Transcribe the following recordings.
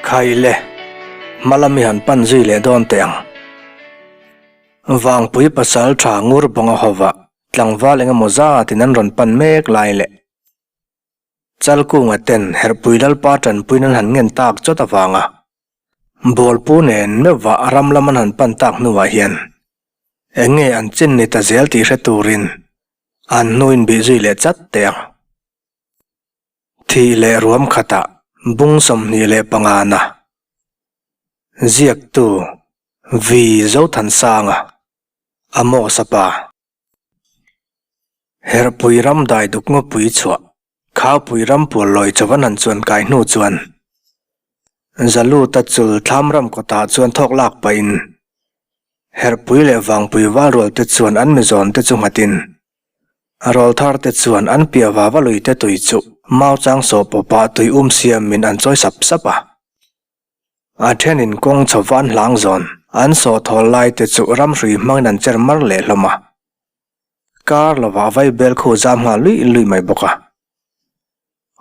Khai le, hmalam i han pan zui leh dawn teh ang. Vangpui pasal tha ngur bawnga hova tlangval engemaw zatin an rawn pan mek lai leh Chalkunga ten Herhpui Lalpa tanpuiin an han ngen tak chawt avanga Bawlpu nen meuhva ram lam an han pan tak hnuah hian eng nge an chin ni ta zel tih hre turin an hnuin bih zui leh chat teh ang. Thih leh ruam khatah bung 25 na ziaktu Vi Zothansanga, Amos a pa. Herhpui ram dai duk ngawpui chhuah Khaupui ram pual lawi chauvan han chuan kai hnu chuan Zaluta chul thlam ram kawtah chuan thawk lak pahin Herhpui leh Vangpui valrual te chuan an mizawn te chu nghatin A rawl thar te chuan an piah vava lui te tui chu mau chang sawh pawpah tui um siamin an chawi sap sap a. A thenin kawng chho va an hlang zawn an sawh thawl lai te chu ramhrui hmangin an cher mar leh hlawm a. Kar lovah vai bel khu zam nghal luih luih mai bawk a.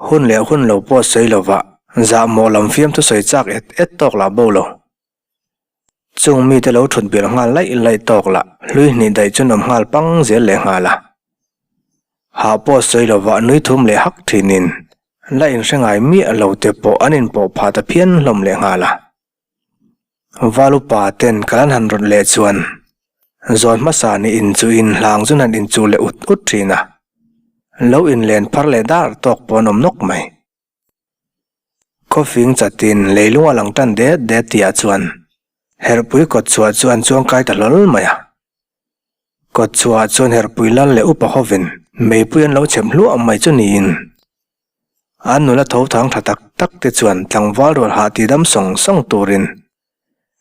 Hun leh hun lo pawh sawi lovah zahmawh lam fiamthu sawi chak et et tawk lah bo lo. Chung mite lo thut bil nghal laih laih tawk lah hlui hnih daih chu nawm nghal pang zel leh nghal a. Hah pawh sawi lovah nui thum leh hak thinin la inhre ngai miah lo te pawh an inpawh phah ta phian hlawm leh nghal a. Val upa ten kal an han rawt leh chuan zawn hmasa nih inchuhin hlang chu han inchuh leh ut ut thin a. Lo inlen phar leh dar tawk pawh an awm nawk mai. Khawfing chatin leilung a lang tan det det tihah chuan Herhpui kawtchhuah chu an chuang kai ta hlawl mai a. Kawtchhuahah chuan Herhpui lal leh upa hovin meipui an lo chhem hluah mai chu niin an nula tho thang tha tak tak te chuan tlangval rual hah ti dam sawng sawng turin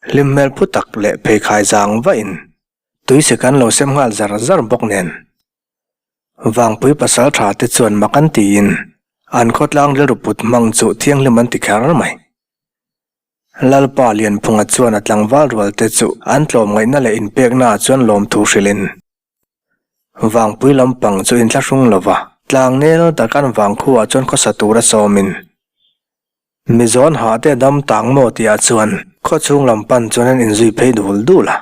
hlim hmel phu tak leh pheikhai zang vahin tuisek an lo sem nghal zar zar bawk nen. Vangpui pasal tha te chuan mak an tiin an khawtlang rilru put hmang chu thianghlim an ti kher mai. Lalpa Lianphunga chuan a tlangval rual te chu an tlawmngaihna leh inpekna ah chuan lawmthu hrilhin Vangpui lampang chu inthlahrung lova tlangnel tak an vangkhuah chuan khawsa tura sawmin Mizawn hah te dam tang maw tihah chuan khawchhung lam pan chuan an inzui phei dul dul a.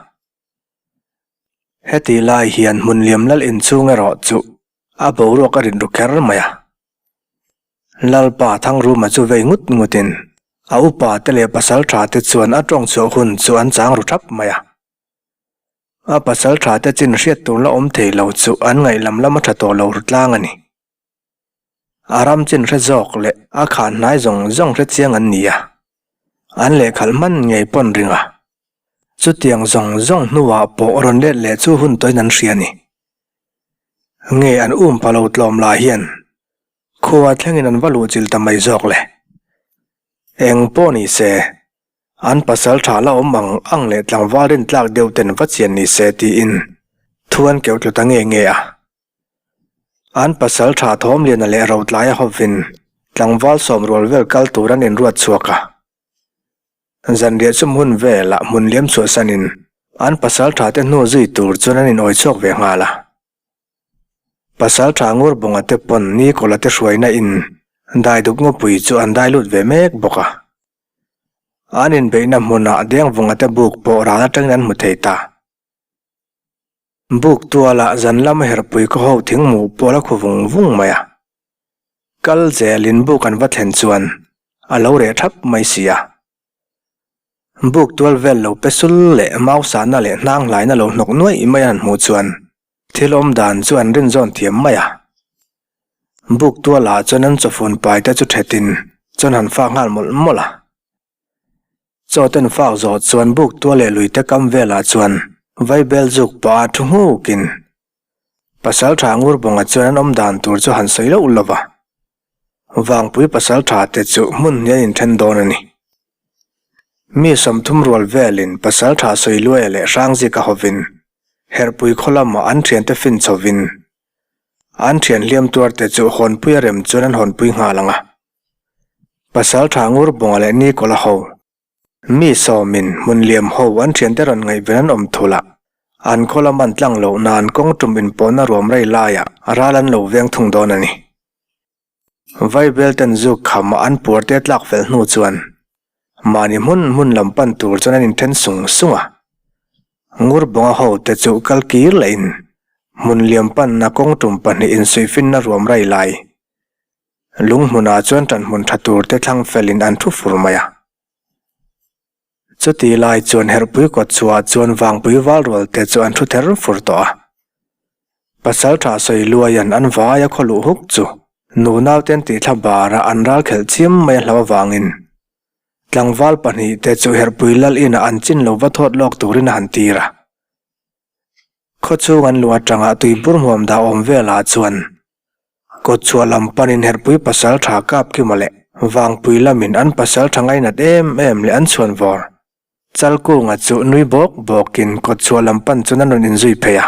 Hetih lai hian hmun liam lal inchhung erawh chu a boruak a rit ru kher mai a. Lalpa Thangruma chu vei ngut ngutin a upa te leh pasal tha te chuan a tawng chhuah hun chu an chang ru thap mai a. A pasal tha te chin hriat tur la awm thei lo chu an ngaih lam lam a tha tawh lo ru tlang a ni. A ram chin hre zawk leh a khah hnai zawng zawng hre chiang an ni a, an lehkhalh hman ngei pawn ring a. Chutiang zawng zawng hnuah pawh rawn let leh chu hun tawhin an hria a ni. Nge an um pha lo tlawm lah hian khua thlengin an va luh chilh ta mai zawk le. Eng pawh ni se, an pasal tha la awm ang ang leh tlangval rintlak deuh ten va chian ni se tiin thu an keuh tlu ta nge nge a. An pasal tha Thawmliana leh Rotlaia hovin tlangval sawmrual vel kal tur an inruat chhuak a. Zanriah chum hun velah hmun liam chhuahsanin an pasal tha te hnu zui tur chuan an inawi chhuak ve nghal a. Pasal tha Ngurbawnga te pawn Nikola te hruaina in Daiduk ngawpui chu an dai lut ve mek bawk a. An inbeihna hmunah Dengvunga te buk pawh ral atangin an hmu thei ta. Buk tualah zan lama herpui khaw ho thing hmuh pawl a khu vung vung mai a. Kal zelin buk an va thlen chuan a lo reh thap mai si a. Buk tual vel lo pe sul leh mau sahna leh hnang hlaina lo hnawk nuaih mai an hmuh chuan thil awm dan chu an rinzawn thiam mai a. Buk tualah chuan an chawfun pai te chu thetin chuan han fak nghal mawlh mawlh a. Chaw ten fak zawh chuan buk tua leh lui te kam velah chuan vaibel zuk pah a thu nghukin pasal tha Ngurbawnga chuan an awm dan tur chu han sawi loh lo va. Vangpui pasal tha te chu hmun hnih an inthen dawn a ni. Mi 30 rual velin pasal tha Sawiluaia leh Hrangzika hovin Herhpui khaw lamah an thiante fin chhovin an thian hliam tuar te chu hawnpui a rem chuan an hawnpui nghal ang a. Pasal tha ngur bunga leh Nikola ho, mi sawmin hmun liam ho an thiante rawn ngaihven an awm thul a, an khaw lam an tlang loh nan kawng tum inpawhna ruam rei laiah ral an lo veng thung dawn a ni. Vaibel ten zuk kham a an puar te tlak fel hnu chuan. Mahni hmun hmun lam pan tur chuan an inthen sung sung a. Ngurbawnga hote chu kal kir lehin hmun liam panna kawng tum pahnih insuihfinna ruam rai lai lung hmunah chuan ṭanhmun ṭha tur te thlang felin an thu fur mai a. Chuti lai chuan herhpui kawt chhuah chuan vangpui val rual te chu an thu ther fur tawh a. Pasalṭha sawi luaian an vaia khaw luh huk chu nunau ten tih thla bara an ral khelh chiam mai a hlau avangin tlangval pahnihte chu herhpui lal inah an chin lo va thawt lawk turin a han tir a. Khawchhung an luh atanga tuibur hmuam dah awm velah chuan Kawtchhuah lam panin herhpui pasalṭha kap kima leh vangpui lamin an pasalṭha ngainat em em leh an chhuan vawr Chalkunga chu nui bawk bawkin kawtchhuah lam pan chuan an rawn inzui phei a.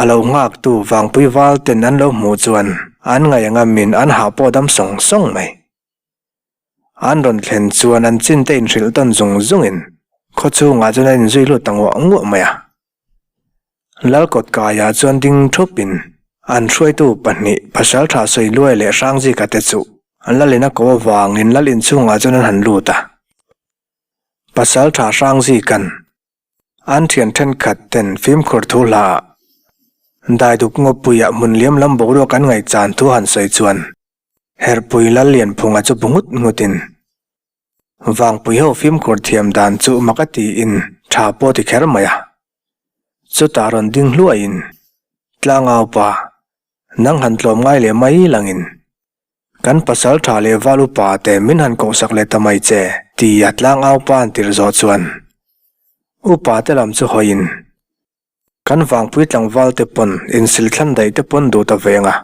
A lo nghaktu vangpui val ten an lo hmuh chuan an ngaih angamin an hah pawh dam sawng sawng mai. An rawn thlen chuan an chin te inhrilh tawn zung zungin khaw chhungah chuan an inzui lut ta nguah nguah mai a. Lal kawtkaiah chuan ding thupin an hruaitu pahnih Pasaltha Sawiluai leh Hrangzika te chu Lalin a ko avangin Lal inchhungah chuan an han lut a. Pasaltha Hrangzika'n an thian thenkhat ten fimkhur thu hlaah Daiduk ngawpuiah hmun liam lam boruak an ngaihchan thu han sawi chuan Herhpui Lal Lianphunga chu bu nghut nghutin Vangpui ho fimkhur thiam dan chu mak a tiin tha pawh ti kher mai a. Chutah rawn ding hluaiin Tlangau pa, nang han tlawm ngai leh mai langin kan pasal tha leh val upa te min han kohsak leh ta mai che tia Tlangau pa an tirh zawh chuan upa te lam chu hawiin Kan vangpui tlangval te pawn insil thlan daih te pawn duh ta veng a,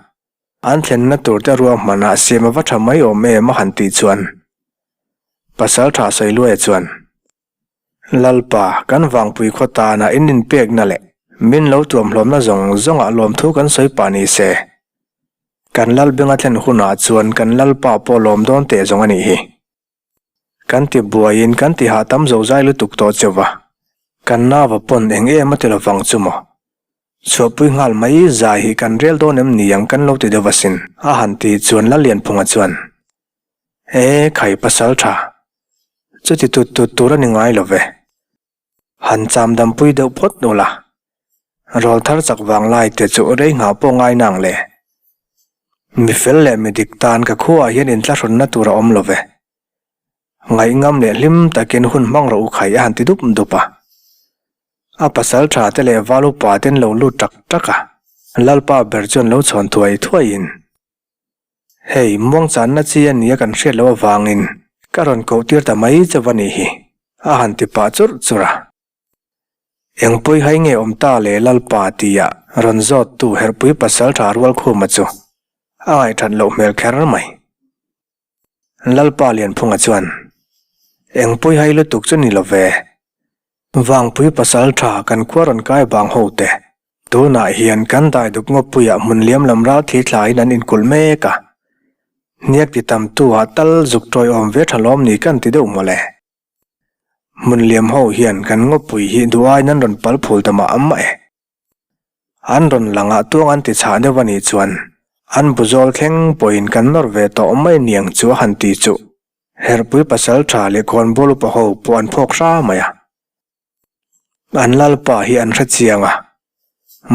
an thlenna tur te ruahmanah siam a va tha mai awm em a han tih chuan Pasal tha Sawiluaia chuan, Lalpa, kan vangpui khaw tana in inpekna leh min lo tuamhlawmna zawng zawngah lawmthu kan sawi pah ni se. Kan Lalbenga thlen hunah chuan kan Lalpa pawh lawm dawn teh zawng a nih hi. Kan ti buaiin kan ti hah tam zo zai lutuk tawh cheu va, kan nava pawn eng em a ti lovang chu maw? Chhuahpui nghal mai zai hi kan rel dawn em ni ang kan lo ti deuh asin, a han ti chuan Lalianphunga chuan, E khai pasal tha, chuti tut tut tur a ni ngai lo ve. Han cham dampui deuh phawt ula, rawl thar chak vang lai te chu rei nghah pawh ngai nang le. Mi fel leh mi dik tan ka khuaah hian inthlahrawnna tur a awm lo ve. Ngaihngam leh hlim takin hun hmang rawh u khai a han ti dup dup a. A pasal tha te leh val upa ten lo lut tak tak a, Lalpa ber chuan lo chhawn thuai thuaiin, Hei, muangchanna chi a nia kan hriat loh avangin ka rawn koh tir ta mai che va nih hi, a han ti pah churh churh a. Eng pawi hai nge awm ta le Lalpa tia rawn zawt tu Herhpui pasal tha Rualkhuma chu a ngaihthat loh hmel kher mai. Lalpa Lianphunga chuan, Eng pawi hai lutuk chu ni lo ve. Vangpui pasal tha kan khua rawn kai vang ho te, tunah hian kan dai duk ngawpuiah hmun liam lam ral thli thlaiin an inkulh mek a. Hniak ti tam tu ah tal zuk tawi awm ve tha lawm ni kan ti deuh mawle. Hmun liam ho hian kan ngawpui hi duh aiin an rawn pal phul ta mah mah e. An rawn langah tuang an ti chhah deuh a nih chuan an bu zawl thleng pawhin kan nawr ve tawh mai niang chu a han ti chuh. Herhpui pasal tha leh khawnbawl upa ho pawh an phawk hra mai a. An lalpa hi an hre chiang a,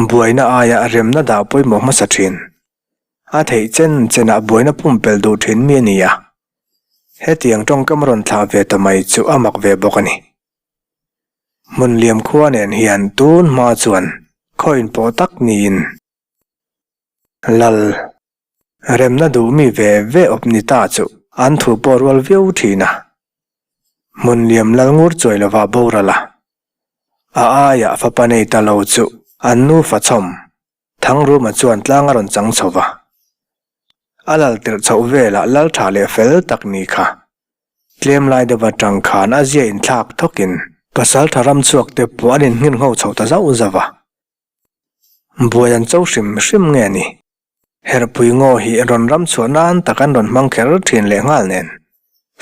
buaina aia remna dah pawimawh hmasa thin. A theih chen chenah buaina pumpelh duh thin mi a ni a. Hetiang tawngkam a rawn thlah ve ta mai chu a mak ve bawk a ni. Hmunliam khua nen hian tun hma chuan khaw inpawh tak niin Lal Remna duh mi ve ve awp ni ta chu an thu pawh rual viau thin a. Hmun liam lal ngur chuai lova boral a. A aiah fapa nei ta lo chu an nufa chhawm Thangruma chuan tlang a rawn chang chho va. A lal tirh chhoh velah lal tha leh fel tak ni kha. Tlem lai deuh atang khan a zia inthlak thawkin pasaltha ram chhuak te pawh an inhngin ngho chho ta zauh zauh va. Buai an cho hrim hrim nge ni? Herhpui ngaw hi rawn ram chhuah nan tak an rawn hmang kher thin leh nghal nen,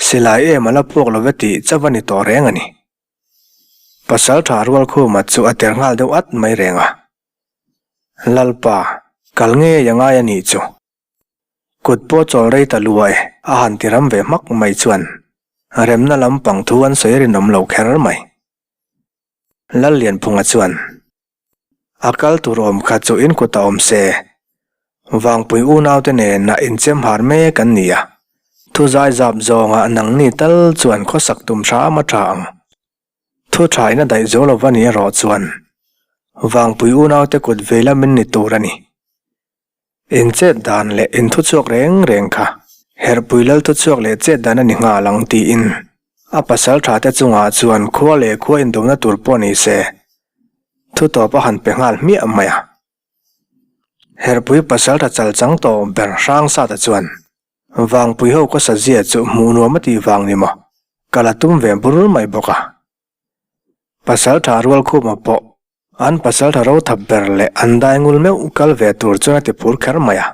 silai em a la puak lo ve tih chauh a ni tawh reng a ni. Pasal tha Rualkhuma chu a ter nghal deuh at mai reng a. Lalpa, kal ngei a ngai a nih chu. Kut pawh chawl rei ta lua e, a han ti ram ve hmak mai chuan. Remna lampang thu an sawi rinawm lo kher mai. Lallianphunga chuan, A kal tur awm kha chu in kutah awm se. Vangpui unaute nena inchem har mek an ni a, thu zai zap zawnga nangni tal chuan khawsak tum hram a tha ang. Thu thain a daih zo lova ni erawh chuan Vangpui unaute kut ve lamin ni tur a ni. In chet dan leh in thuchhuak reng reng kha Herhpui lal thuchhuak leh chet dan a ni nghal ang tiin a pasal tha te chungah chuan khua leh khua indawmna tur pawh ni se thu tawp a han pe nghal hmiah mai a. Herhpui pasal tha chal chang tawh ber hrang sata chuan Vangpui ho kawsa zia chu hmuh nuam a tih vang ni maw ka la tum ve bur mai bawk a. Pasal tha rual khuma pawh an pasal tha ro thap ber leh an dai ngul meuh kal ve tur chuan a ti phur kher mai a.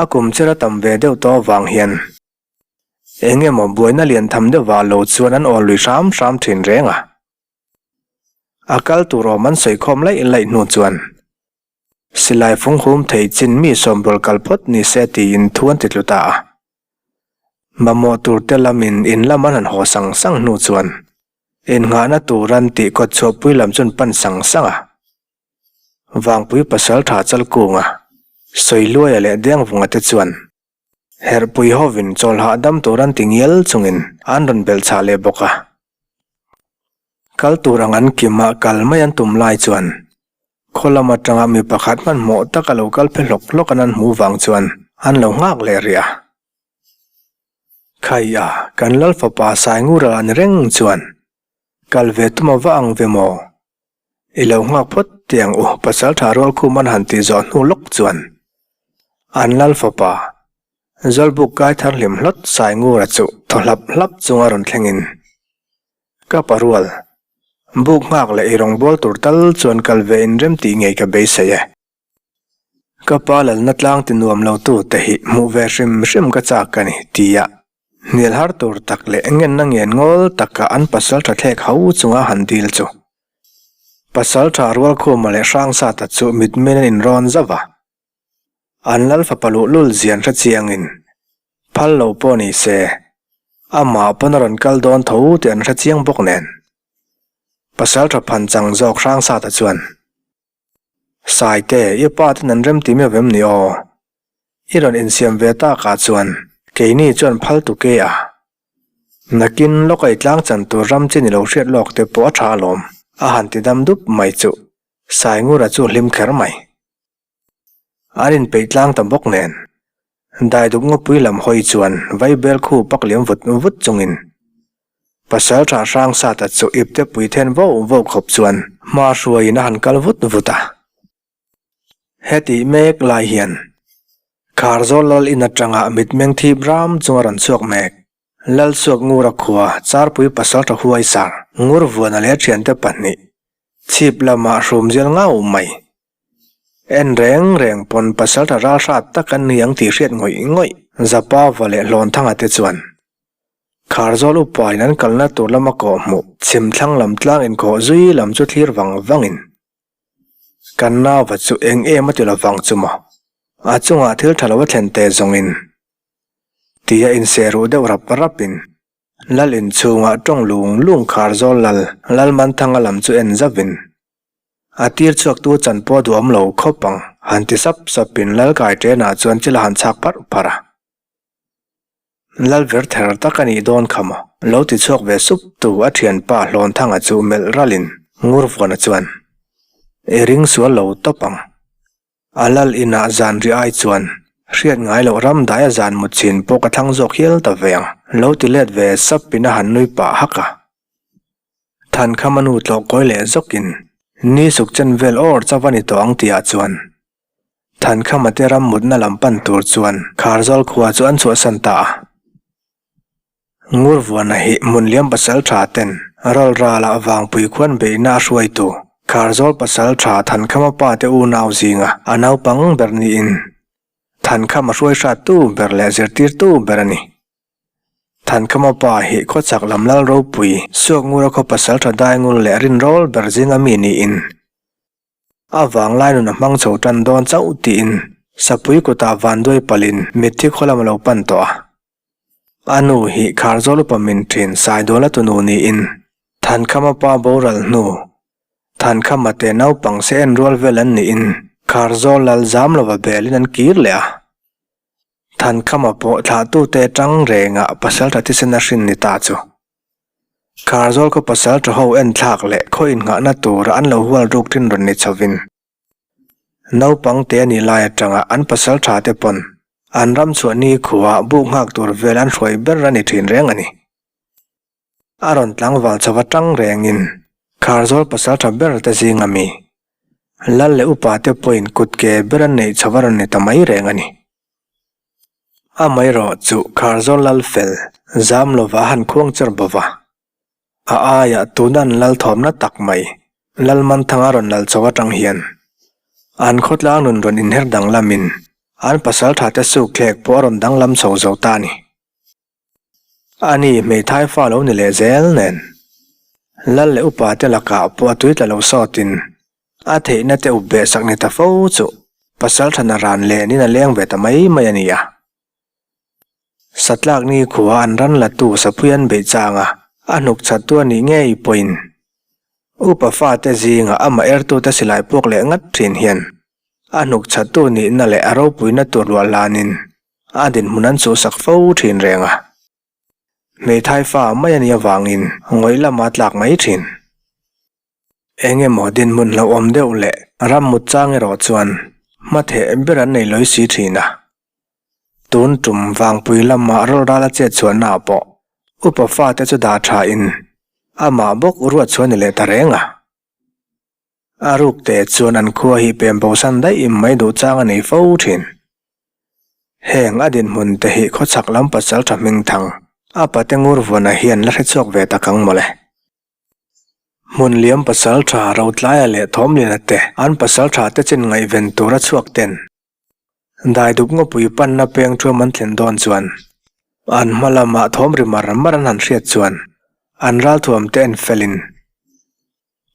A kum cher a tam ve deuh tawh avang hian eng emaw buaina lian tham deuhvah lo chuan an awl lui hram hram thin reng a. A kal tur awm an sawikhawm laih laih hnu chuan Silai fung hum thei chin mi sawmrawl kal phawt ni se tiin thu an ti tlu ta a. Mamawh tur te lamin in lam an han haw sang sang hnu chuan innghahna tur an tih kawt chhuahpui lam chu an pan sang sang a. Vangpui pasal tha Chalkunga, Sawiluaia leh Dengvunga te chuan Herhpui hovin chawl hahdam tur an ti ngial chungin an rawn belh chhah leh bawk a. Kal tur ang an kim a kal mai an tum lai chuan khaw lam atanga mi pakhat hmanhmawh taka lo kal phe hlawk hlawk an an hmuh vang chuan an lo nghak leh rih a. Khai a, kan Lal fapa Saingura lah ni reng chuan kal ve tum a va ang ve maw? I lo nghak phawt teh ang u, pasal tha rual khum an han tih zawh hnu lawk chuan an lal fapa Zawlbuk kai thar hlim hlawt Saingura chu thaw hlap hlap chunga rawn thlengin ka pa rual buk nghak leh i rawngbâwl tur tal chuan kal ve in rem tih ngei ka beisei e. Ka pa lalna tlang ti nuam lo tu te hi hmuh ve hrim hrim ka chak a ni, tia hnial har tur tak leh ngenna ngen ngawl taka an pasal tha thlek ho chunga han dil chu. Pasal tha Rualkhuma leh Hrangsata chu mitmen an inrawn zauh a. An lal fapa luhlul zian hre chiangin phal lo pawh ni se, amah pawn a rawn kal dawn tho tih an hre chiang bawk nen. Pasal tha phan chang zawk Hrangsata chuan. Saite, i pa ten an rem ti meuh em ni aw? I rawn insiam ve takah chuan keini chuan phal tu ke a. Nakin lawk a i tlang chan tur ram chin i lo hriat lawk te pawh a tha alawm, a han ti dam dup mai chuh. Saingura chu hlim kher mai. An inpeih tlang ta bawk nen. Daidup ngawpui lam hawi chuan vaibel khu pak liam vut vut chungin Pasal tha hrang sata chu ipte pui then vo vo khawp chuan hma hruaiin a han kal vut vut a. Hetih mek lai hian Kharzawl lal in atanga mitmeng thip ram chunga rawn chhuak mek Lalsuak Ngura khua Charpui pasal tha huaisar Ngurvuana leh thiante pahnih chhip lamah hrumzial ngau mai. En reng reng pawn pasal tha ral hrat tak an ni ang tih hriat ngawih ngawih Zapava leh Hlawnthanga te chuan Kharzawl upain an kalna tur lama kawh hmuh chhim thlang lam tlang inkhawh zui lam chu thlir vang vangin kan nauva chu eng em a ti lo vang chu maw a chungah thil tha lo a thlen teh zawngin tia inseh ruh deuh rap rapin Lal inchhungah tawng lung lung Kharzawl lal Lalmanthanga lam chu en zauhin A tir chhuaktu chan pawh duhawm lo khawp ang, han ti sap sapin Lal Kaiṭenah chuan chil a han chhak pharh pharh a. Lal ver ther tak a nih dawn kha maw? Lo ti chhuak ve sup tu a thianpa Hlawnthanga chu melh ralin Ngurvuana chuan, I ring sual lo tawp ang. A lal inah zan ri ai chuan hriat ngai loh ram daia zan mut chin pawh ka thlang zawk hial ta ve ang, lo ti let ve sapin a han nui pah hak a. Thankhama nu tlawh kawi leh zawkin ni suk chen vel awr chauh a ni tawh ang tihah chuan Thankhama te ram mutna lam pan tur chuan Kharzawl khua chu an chhuahsan ta a. Ngurvuana hi Hmunliam pasal tha ten rawlrala Vangpui khuan beihna a hruaitu Kharzawl pasal tha Thankhama pa te unau zinga a naupang ber niin Thankhama hruai hrattu ber leh zirtirtu ber a ni. Thankhama pa hi khawchhak lam lal ropui Suakngura khaw pasal tha daingul leh rinrawl ber zinga mi niin a vanglai nun a hmang chho tan dawn chauh tiin Sapui kutah vanduai palhin mitthi khaw lam a lo pan tawh a. A nu hi Kharzawl upa min ṭhin Saiduala tunu niin Thankhama pa boral hnu Thankhama te naupang se en rual vel an niin Kharzawl lal zam lova belin an kir leh a. Thankhama pawh thlahtute ṭang rengah pasalṭha thisen a hrin ni ta chu. Kharzawl khaw pasalṭha ho enthlak leh khaw innghahna tura an lo hual ruk ṭhin rawn ni chhovin Naupang te a nih lai atanga an pasal tha te pawn an ram chhuah ni khuaa buk nghak tur vel an hruai ber a ni thin reng a ni. A rawn tlangval chho atang rengin Kharzawl pasal tha ber te zinga mi Lal leh upa te pawhin kut ke ber an neih chho a rawn ni ta mai reng a ni. Amaherawh chu Kharzawl Lal fel zam lova han khuang cher bova. A aiah tuna an lal thawmna tak mai, Lalmanthanga rawn lal chho atang hian an khawtlang nun rawn inher danglamin an pasaltha te sukthlek pawh a rawn danglam chho zo ta a ni. Ani hmeithai fa lo ni leh zel nen Lal leh upa te lakah pawh a tui tla lo sawtin a theihna te up beh sak ni ta fo chu pasaltha na ran lenin a leng ve ta mai mai a ni a. Satlak ni khua an ran latu sapui an beih chang a, a hnuk chhattu a nih ngei pawhin upa fate zingah amah ertute silai puak leh ngat thin hian a hnuk chhattu nihna leh a ropuina tur luah hlanin a dinhmun an chhuhsak fo thin reng a. Hmeithai fa mai a nih avangin ngawih lama tlak mai thin. Eng emaw dinhmun hlauhawm deuh leh ram mut chang erawh chuan hmatheh ber an nei lawi si thin a. Tun tum Vangpui lama rawlral a chet chhuahna ah pawh upa fate chu dah tha in amah bawk ruat chhuah ni leh ta reng a. A ruk te chuan an khua hi pem bosan daih im mai duh chang a nei fo thin. Heng a dinhmun te hi khawchhak lam pasal tha hming thang a pate ngur vawn a hian la hrechhuak ve tak ang mawle. Hmun liam pasal tha Rotlaia leh Thawmliana te an pasal tha te chin ngaihven tura chhuak ten Daidup ngawpui panna peng thuam an thlen dawn chuan an hma lamah thawm ri mar mar an han hriat chuan an ralthuam te en felin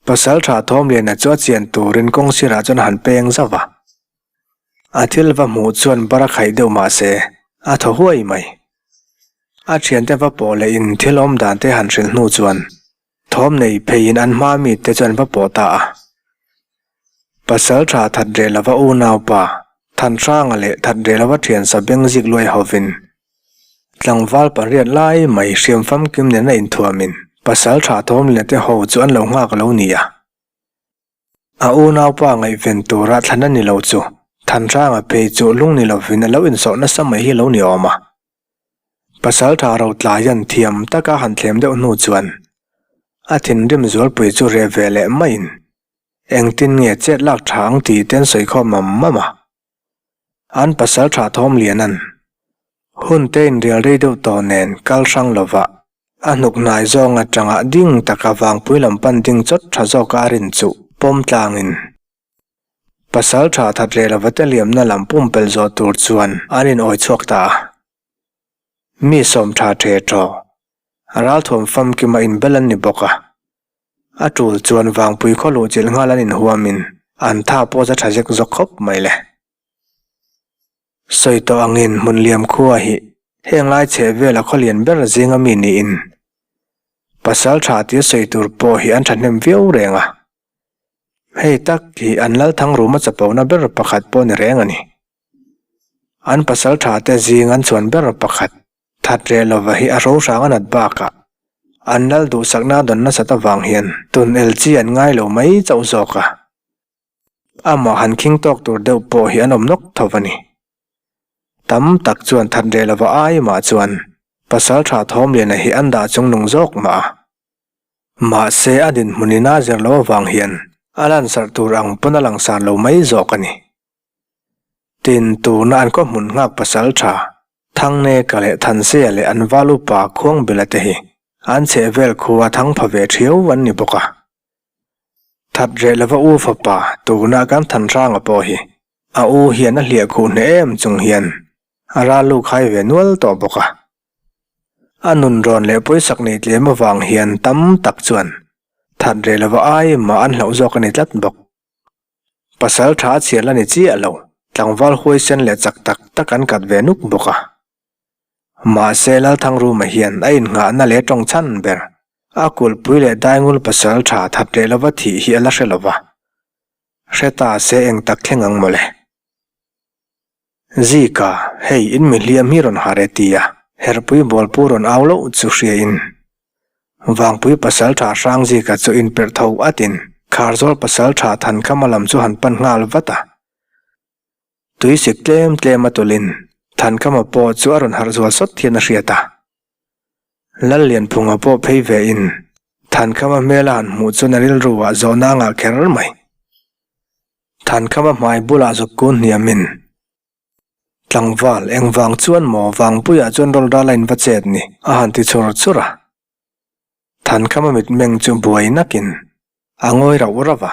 pasal tha Thawmliana chu a chian turin kawng sirah chuan a han peng zauh va. A thil va hmuh chuan bar a khaih deuh mah se a thaw huai mai. A thiante va pawh leh in thil awm dan te han hrilh hnu chuan thawm nei pheiin an hma mite chu an va pawh ta a. Pasal tha that reh lova unaupa Thanhranga leh that reh lova thian sa beng zik luai hovin tlangval pariat lai mai hriam famkim nena inthuamin pasal tha thawmlina te ho chu an lo nghak lo ni a. A unaupa ngaihven tura thlan a ni lo chu Thanhranga phei chu lung ni lovin a lo insawh nasa mai hi lo ni awm a. Pasaltha Rotlaia'n thiam taka han thlem deuh hnu chuan a thinrim zualpui chu reh ve leh maiin engtin nge chet lak tha ang tih te an sawi khawm mam mam a. An pasaltha Thawmliana'n hun te inrial rei deuh tawh nen kal hrang lovah A hnuk hnai zawng atanga ding taka vangpui lam pan ding chawt tha zawka a rin chuh pawm tlangin pasal tha that reh lova te liamna lam pumpelh zawh tur chuan an inawi chhuak ta a. Mi sawm tha the thaw, ralthuam famkima inbel an ni bawk a. A tul chuan vangpui khaw luhchilh nghal an inhuamin an tha pawh za tha zek zawk khawp mai le. Sawi tawh angin hmun liam khua hi heng lai chheh vela khaw lian ber zinga mi niin pasal tha tia sawi tur pawh hi an thahnem viau reng a. Hei tak hi an Lalthang ruma chapona ber pakhat pawh ni reng a ni. An pasal tha te zing an chuan ber pakhat that reh lova hi a ro hrang a nat bakah an lal duhsakna a dawn nasat avang hian tun el chi an ngai lo mai chauh zawk a. Amah han khing tawk tur deuh pawh hi an awm nawk tho a ni. Tam tak chuan that reh lova ai mah chuan pasal tha Thawmliana hi an dah chung nung zawk mah a. Mahse a dinhmun in a zir lo avang hian a lansarh tur ang pawn a langsar lo mai zawk a ni. Tin, tuna an khaw hmun nghak pasal tha Thangneka leh Thanseia leh an val upa Khuangbila te hi an chhehvel khua thang pha ve thiau an ni bawk a. That reh lova u fapa tuna kan Thanhranga pawh hi a u hian a hliah khuh hneh em chung hian a ral lu khai ve nual tawh bawk a. A nun rawn leh pawisak nei tlem avang hian tam tak chuan that reh lova ai mah an hlauh zawk a ni tlat bawk. Pasal tha a chhiar la ni chiah lo, tlangval huaisen leh chak tak tak an kat ve nuk bawk a. Mahse Lalthangruma hian a innghahna leh tawng chhan ber, a kulhpui leh daingul pasal tha that leh lova thih hi a la hre lova. Hre ta se eng tak thleng ang mawle. Zika, hei in mi hliam hi rawn har e tia Herpui bawlpu rawn au loh chu hria in Vangpui pasal tha hrang Zika chu inperh tho at in Kharzawl pasal tha Thankhama lam chu han pan nghal vat a. Tui sik tlem tlem a tulin Thankhama pawh chu a rawn harh zual sawt hian a hriat a. Lallianphunga pawh phei ve in Thankhama hmel a han hmuh chuan a rilru ah zawhna a ngah kher mai. Thankhama hmai bulah zuk kun hniamin Tlangval, engvang chuan maw Vangpuiah chuan rawl ral a in va chet ni? a han ti chur chur a. Thankhama mitmeng chu buai nakin a ngawi rauh rauh a.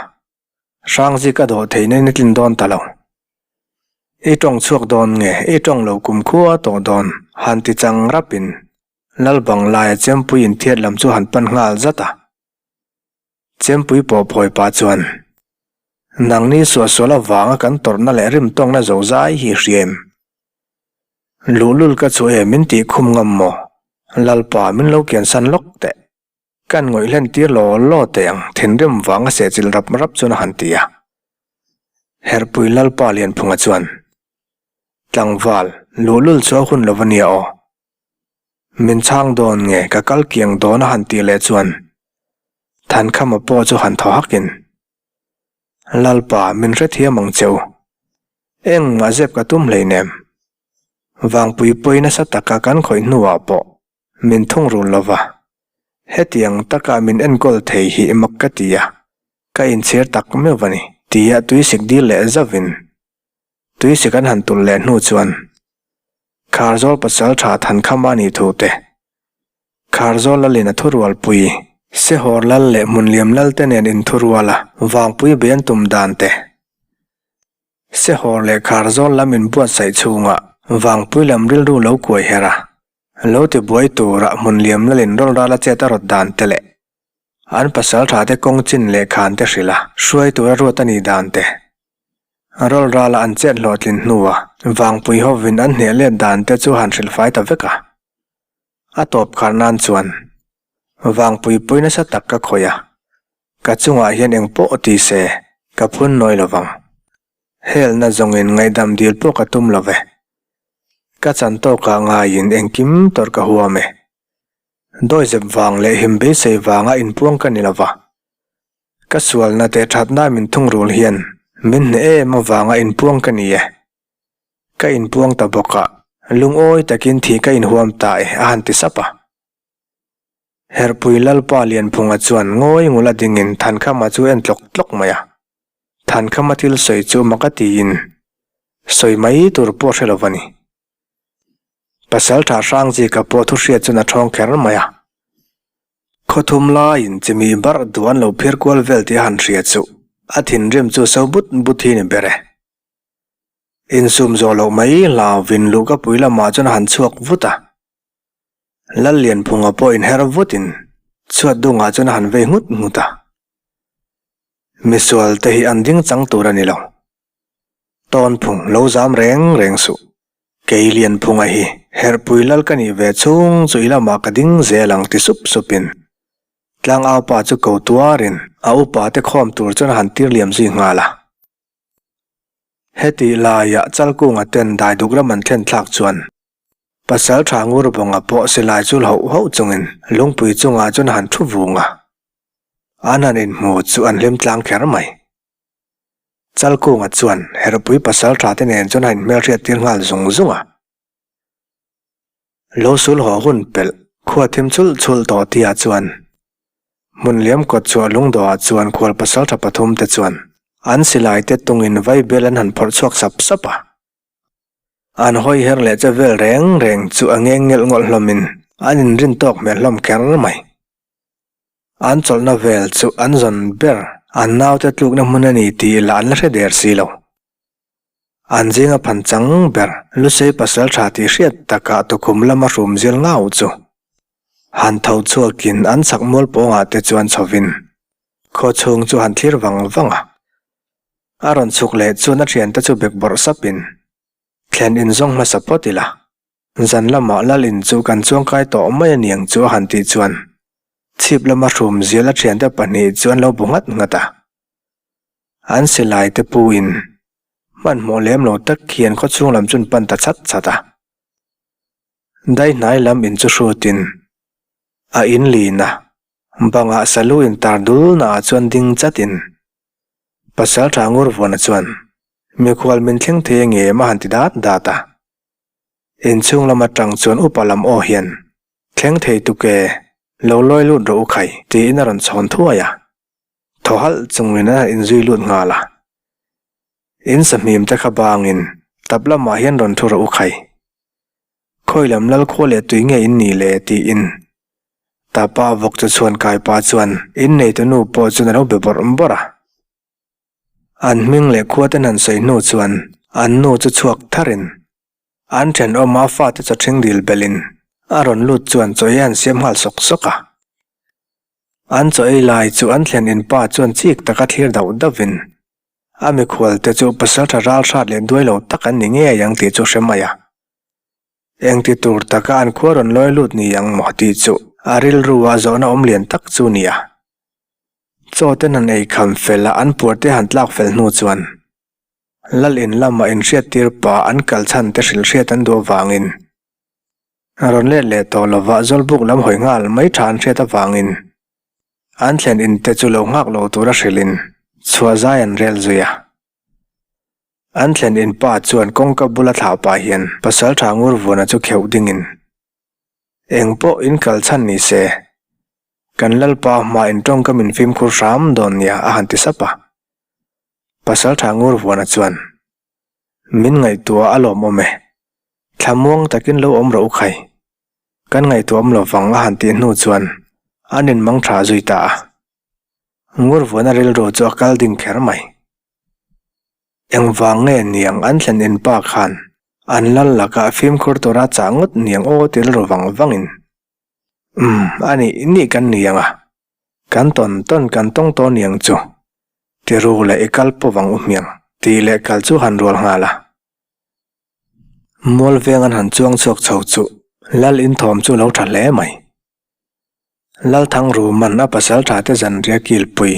Hrangzik a dawh theihna in a tlin dawn ta lo. I tawng chhuak dawn nge i tawng lo kum khua tawh dawn han ti chang rapin Lalbang laia Chempui inthiat lam chu han pan nghal zat a. Chempui pawh phawi pah chuan, Nangni suahsual avanga kan tawrhna leh rimtawngna zo zai hi hria em? Luhlul ka chu e min tih khum ngam maw? Lalpa min lo kiansan lawk teh. Kan ngawih hlen tir law law teh ang thinrim vanga sehchilh rap rap chuan a han ti a. Herpui Lalpa Lianphunga chuan, Tlangval, luhlul chu a hun lo va nia aw. Min chhang dawn nge ka kal kiang dawn a han tih leh chuan Thankhama pawh chu han thaw hakin, Lalpa, min hrethiam ang che u. Engmah zep ka tum hleinem. Vangpui pawi nasa taka kan khawih hnuah pawh Min thungrul lo va, hetiang taka min enkawl thei hi mak ka ti a, ka inchhir tak meuh a ni, tia tuisik dil leh zauhin tuisik an han tulh leh hnu chuan Kharzawl pasal tha Thankhama nih thu te, Kharzawl lalin a thurualpui, Sehawr lal leh Hmunliam lal te nen inthurual a vangpui bei an tum dan te, Sehawr leh Kharzawl lam inbuatsaih chhunga vangpui lam rilru lo kuai her a, Lo ti buai tura hmun liam lalin rawl ral a chet a rawt dan te leh an pasal tha te kawng chin leh khan te hrilh a, hruai tura ruat a nih dan te, rawl rala an chet hlawhtlin hnua vangpui hovin an hneh let dan te chu han hrilh fai ta vek a. A tawp khar nan chuan vangpui pui nasa tak ka khawih a, ka chungah hian eng pawh ti se ka phun nawi lovang. Helna zawngin ngaihdam dil pawh ka tum lo ve. Ka chan tawkah ngaiin engkim tawrh ka huam e. Dawizep vang leh him beisei vanga inpuang ka ni lo va. Ka sualna teh thatna min thungrul hian min hneh em avanga inpuang ka ni e. Ka inpuang ta bawk a, lungawi takin thih ka inhuam ta e a han ti sap a. Herpui Lalpa Lianphunga chuan ngawi ngul a dingin Thankhama chu en tlawk tlawk mai a. Thankhama thil sawi chu mak a tiin sawi mai tur pawh hre lo va ni. Pasaltha Hrangzika pawh thu hriat chuan a thawng kher mai a. Khawthum laiin chimi barh duh an lo phir kual vel tih a han hria chu a thinrim chu so but but hi ni ber e. Insum zawh loh mai hlauvin luhkapui lamah chuan a han chhuak vut a. Lallianphunga pawh inher vutin chhuat dungah chuan a han vei nghut nghut a. Misual te hi an ding chang tur a ni lo. Tawnphung lo zam reng reng suh. Kei Lianphunga hi Herhpui lal ka nih ve chhung chu i lamah ka ding zel ang ti sup supin Tlangaupa chu ko tuarin a upa te khawm tur chuan a han tir liam zui nghal a. Hetih laiah Chalkunga ten daiduk ram an thlen thlak chuan Pasal tha Ngurbawnga pawh silai chul hauh hauh chungin lungpui chungah chuan a han thu vung a. An han inhmu chu an hlim tlang kher mai. Chalkunga chuan Herpui pasal tha te nen chuan a inhmelhriat tir nghal zung zung a. Lo sul haw hun pelh khua thim chulh chulh tawh tihah chuan hmun liam kawt chhuah lungdawhah chuan khual pasal tha pathum te chuan an silai te tungin vaibel an han phawrh chhuak sap sap a. An hawi her leh che vel reng reng chu a ngeng ngelh ngawlh hlawmin an inrin tawk hmel hlawm kher mai. An chawlhna vel chu an zawn ber an naute tlukna hmun a ni tih lah an la hre der si lo. An zinga phan chang ber Lusei pasal tha tih hriat takah tukhum lama hrum zil ngau chu han tho chhuakin an chhak mual pawngah te chuan chhovin khaw chhung chu han thlir vang vang a. A rawn chhuk leh chuan a thiante chu bek bawrh sapin thlen inzawng hmasa phawt ila. Zan lamah lal in chu kan chuangkai tawh mai a niang chu a han tih chuan chhip lama hrum zial a thiante pahnih chu an lo bu nghat nghat a. An silai te pu in hmanhmawh lem lo tak hian khawchhung lam chu an pan ta chat chat a. Daihnai lam in chu hrutin a in lin a, bangah salu in tar dul naah chuan ding chatin Pasal tha Ngurvuana chuan mikhual min thleng thei a nge em a han ti dat dat a. Inchhung lam atang chuan upa lam aw hian thleng thei tuk e, lo lawi lut rawh u khai tiin a rawn chhawn thuai a. Thaw halh chungin a inzui lut nghal a. In sahmim te kha bangin tap lamah hian rawn thu rawh u khai. Khawi lam lal khua leh tui nge in nih le tiin tapa vawk chu chhuan kai pa chuan in neitu nu pawh chuan a lo be bawrh bawrh a. An hming leh khua ten han sawi hnu chuan an nu chu chhuak tharin an thenawma fate chaw ṭhing dil belhin a rawn lut chuan chaw ei an siam nghal sawk sawk a. An chaw ei lai chu an thlen in pa chuan chik taka thlir dauh dauhin a mikhual te chu pasalṭha ral hrat leh duai lo tak an ni ngei ang tih chu hre mai a. Engti tur taka an khua rawn lawi lut ni ang maw tih chu a rilru a zawhna awm lian tak chu nia. Chaw ten han ei kham fel a an puar te han tlak fel hnu chuan Lal in lamah inhriattir pa an kal chhan te hrilh hriat an duh avangin rawn let leh tawh lova Zawlbuk lam hawi nghal mai tha an hriat avangin an thlen in te chu lo nghak lo tura hrilhin chhuah zai an rel zui a. An thlen in pa chuan kawngka bula thlah pah hian pasal tha Ngurvuana chu kheuh dingin, Eng pawh in kal chhan ni se, kan Lalpa hma in tawngka min fimkhur hram dawn nia a han ti sap a. Pasal tha Ngurvuana chuan, Min ngaihtuah a lawmawm e, thlamuang takin lo awm rawh u khai. Kan ngaihtuah awm lovang a han tih hnu chuan an inmang tha zui ta a. Ngurvuana rilru chu a kal ding kher mai. Engvang nge niang an thlen in pa khan an lal lakah fimkhur tura chah ngawt niang aw ti rilru vang vangin Umm a nih nih kan ni ang a, kan tawn tawn kan tawng tawh niang chu ti ru leh i kal pawh vang u hmiang tih leh kal chu han rual nghal a. Mual veng an han chuang chhuak chho chu lal in thawm chu lo tha hle mai. Lalthangruman a pasal tha te zanriah kilpui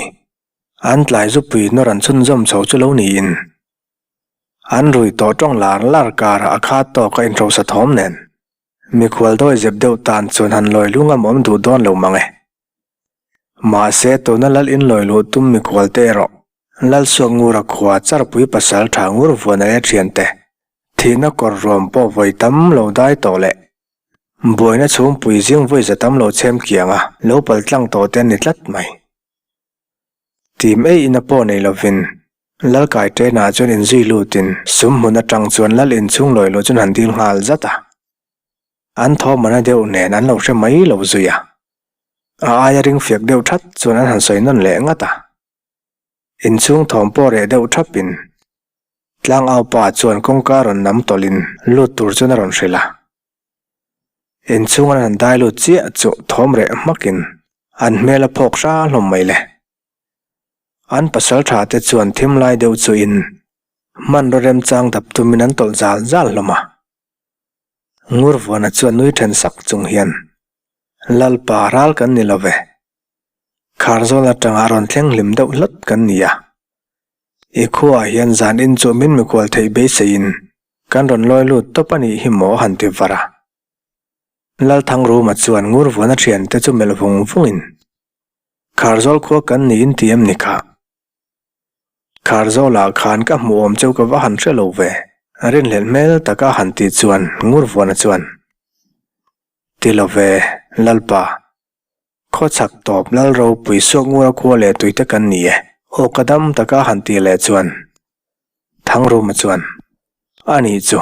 an tlai zupui nawr an chhunzawm chho chu lo niin an rui tawh tawng lar lar karah a khat tawk a inhrosa thawm nen mikhual dawi zep deuh tan chuan han lawi lu ngam awm duh dawn lo mang e. Mahse tuna lal in lawi luh tum mikhual te erawh Lalsuak Ngura khua charpui pasal tha ngur vuan a e thiante thihna kawr ruam pawh vawi tam lo dai tawh leh Buaina chhungpui zing vawi za tam lo chhem kiang a, lo pal tlang tawh te an ni tlat mai. Tim ei ina pawh nei lovin Lalkai ṭenah chuan inzui lutin sum hmun aṭang chuan Lal inchhung lawi loh chuan han dil nghal zat a. An thawmana deuh nen an lo hre mai lo zui a. A aia ring fiak deuh ṭhat chuan an han sawi nawn leh ngat a. Inchhung thawm pawh reh deuh thapin Tlangau pa chuan kawngka rawn nam tawlhin lut tur chuan a rawn hrilh a. Inchhung an han dai lut chiah chu thawm reh hmakin an hmel a phawk hra hlawm mai le. An pasal tha te chuan thim lai deuh chuin hmanraw remchang dap tumin an tawlh zal zal hlawm a. Ngurvuana chuan nui then sak chung hian, Lalpa ral kan ni lo ve. Kharzawl atanga rawn thleng hlim deuh hlawt kan ni a. I khuaah hian zan in chu min mikhual theih beiseiin kan rawn lawi lut tawp a nih hi maw han ti var a. Lalthangruma chuan Ngurvuana thiante chu melh vung vungin, Kharzawl khua kan niin ti em ni kha? Kharzawlah khan ka hmuh awm cheu ka va han hre lo ve, rinhlelh hmel taka han tih chuan Ngurvuana chuan, Ti lo ve, Lalpa. Khawchhak tawp lal ropui suak ngura khua leh tui te kan ni e, aw ka dam taka han tih leh chuan Thangruma chuan, A nih chu,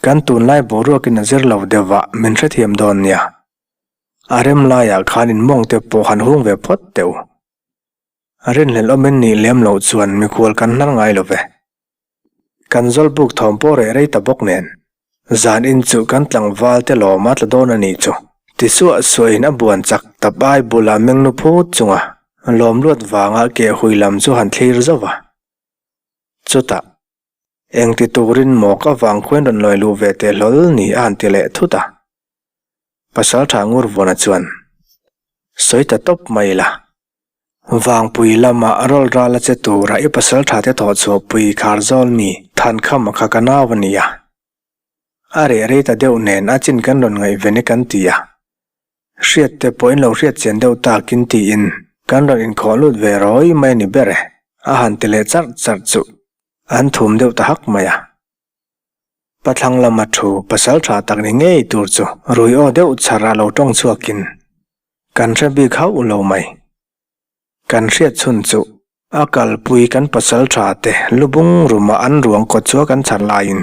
kan tunlai boruakin a zir lo deuh a min hrethiam dawn nia. A rem laiah khan in mawng te pawh han hung ve phawt teh u. Rinhlelh awmin nih lem loh chuan mikhual kan hnar ngai lo ve. Kan zawlbuk thawm pawh reh rei ta bawk nen, zan in chu kan tlangval te lawm a tla dawn a nih chu. Ti suah suahin a buan chak tap ai bulah mengnu phut chunga lawm luat vanga keh hui lam chu han thlir zauh va. Chutah. Engti turin maw ka vang khuain rawn lawi luh ve teh hlawl ni a han ti leh thut a. Pasalṭha Ngurvuana chuan, Sawi ta tawp mai la. Vangpui lama rawl ral a che tura i pasalṭha te thawh chhuah pui khar zawl mi Thankhama kha ka nau a ni a. A reh rei ta deuh nen a chin kan rawn ngaihven e kan ti a. Hriat te pawh in lo hriat chian deuh takin tiin kan rawn inkhawh lut ve rawi mai a ni ber e, a han ti leh charh charh chuh. An thum deuh ta hak mai a. Pathlang lama thu pasal tha tak ni ngei tur chu rui aw deuh chhar a lo tawng chhuakin kan hre bik hauh lo mai. Kan hriat chhun chu a kalpui kan pasal tha te lubung ruma an ruang kawt chua kan chhar laiin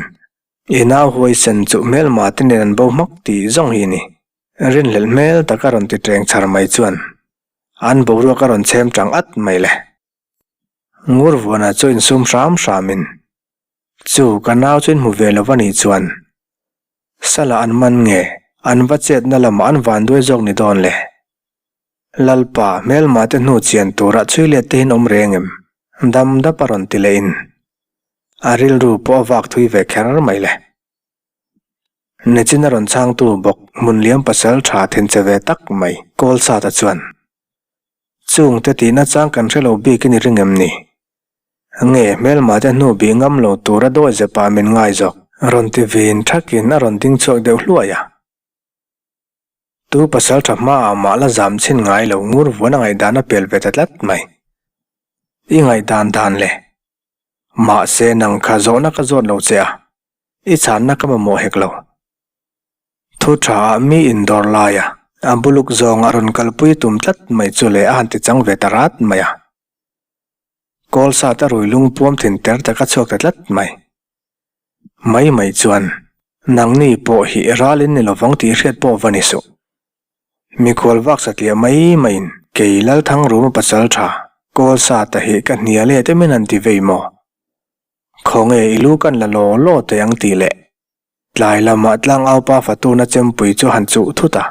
i nau huaisen chu hmelma te nen an bo hmak tih zawng hi a ni. Rinhlelh hmel taka rawn ti teng chhar mai chuan an boruak a rawn chhem tang at mai le. Ngurvuana chu insum hram hramin chu ka nau chu inhmu ve lo a nih chuan Sala an man nge an va chetna lamah an van duai zawk ni dawn le. Lalpa hmelma te hnu chian tura chhui let te hin awm reng em? Dam dap a rawn ti leh in a rilru pawh a vak thui ve kher mai le. Nichin a rawn chhangtu bawk Hmunliam pasal tha thinchhe ve tak mai Kawlsata chuan Chungte tihna chang kan hre lo bik i ni ring em ni? Nge hmelma te hnu bih ngam lo tura dawi zepa min ngai zawk? Rawn ti vin thakin a rawn ding chhuak deuh hluai a. Tu pasal tha hmaah mah la zam chhin ngai lo ngur vuan a ngaihdan a pel ve ta tlat mai. I ngaihdan dan le. Mahse nang kha zawhna ka zawt lo che a, i chhanna ka mamawh hek lo. Thu tha ah mi indawr laia a buluk zawng a rawn kalpui tum tlat mai chu le a han ti chang ve ta rat mai a. Kawl sat a rui lung puam thin ter tak a chhuak ta tlat mai. Mai mai chuan, Nangni pawh hi ral in ni lovang tih hriat pawh va ni suh. Mikhual vak satliah mai maiin kei Lalthangruma pasal tha kawl sata hi ka hnial e te min han ti vei maw? Khawnge i lu kan la law law teh ang tih leh tlai lamah tlangaupa fatuna chempui chu han chuh thut a.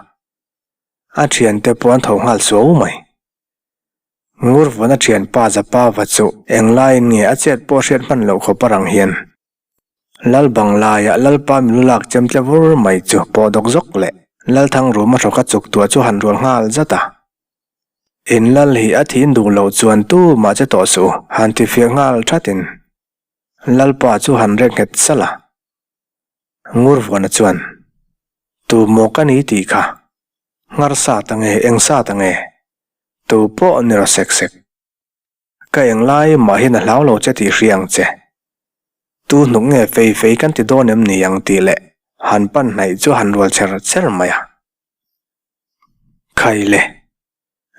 A thiante pawh an tho nghal suau mai. Ngurvuna thianpa Zapava chu englaiin nge a chet pawh hriat hman loh khawp a rang hian Lal Banglaia Lalpa milu lak chem tle vur mai chu pawh dawk zawk leh Lalthangruma hrawka chuk tuah chu han rual nghal zat a. In lal hi a thin duh loh chuan tu mah che tawh suh u, han ti fiah nghal thatin Lalpa chu han rek nghet salh a. Ngurvuana chuan, Tu maw ka ni tih kha? Nghar sat ange, eng sat ange? Tu pawh ni rawh sek sek. Ka eng lai mah hian a hlau lo che tih hria ang che. Tu hnuk nge fei fei kan ti dawn em ni ang tih leh han pan hnaih chu han rual cher cher mai a. Khai le,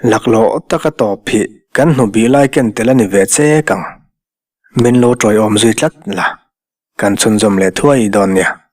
laklawh taka tawp hi kan hnu bih lai ken tel a ni ve chek ang. Min lo tawiawm zui tlat la, kan chhunzawm leh thuai dawn nia.